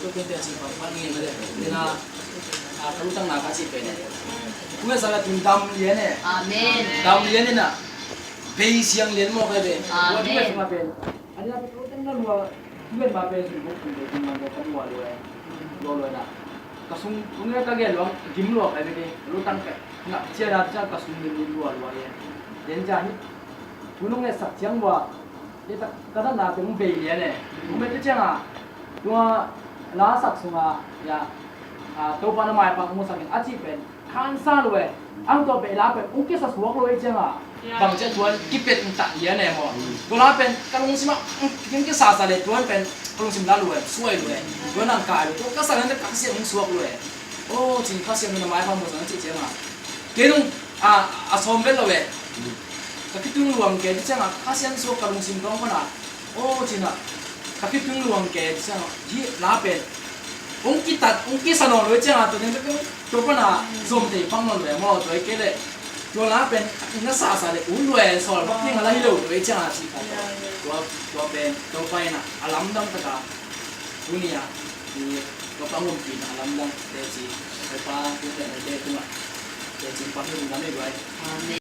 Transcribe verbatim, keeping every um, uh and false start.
Tua pen teci pang pang ni mah le. Ina, a, ka lutang na ka ci pen e. Kung e sa la tun dam lian e. Amen. Dam lian ina. Bei siang lian maw ka be. Amen. Tua tu e sa ma pen. Ani a pen lutang na lua. Tu e ma pen sun buk sun be tun man ka lua lua e. Lua lua ina. Ka sung, kung e ka gen luang, gim lua ka be ke. Lutang ka. Na, cia na cia ka sung lian lua lua e. Lian cia hi. Tunung e sak ciang lua. Ka natna teng bei lian e. Kung bek ciang a, tua la sak sung a, ya, a, Topa na maipha hong musak in a cih pen khansa lo e. Ang tua bei la pen hong kisa suak lo e ciang a. Bang ciang tuan kipet in tak lian e maw. Tua la pen ka lungsim a, hong kisasa le tuan pen ka lungsim la lo e, suai lo e. Tuan ang kai lo, tua ka sa le ka sia hong suak lo e. O, cin Kha Siangtho na maipha musak in a cih ciang a. Kei nung a, a sawm vet lo e. Ka khitui luang ke, ci ciang a, Kha Siangtho suak ka lungsim tawng pan a. O, cin a, ka khitui luang ke, ci ciang a, hi la pen. Hong kitat, hong kisa nawn lo e ciang a, tua ding tua pan a, zom tei pang nawn lo e maw, tua i kei le. Tua la pen, ina sasa le, u lo e, sawl bak ding a la hi lo, tua i ciang a, ci ka tua. Tua, tua pen, tua pa ina, a lamdang taka. Tuni a, i, Topa hong ompihna a lamdang teci, Topa hong ompihna teci tungah, teci pa hong lam ei guai. Amen.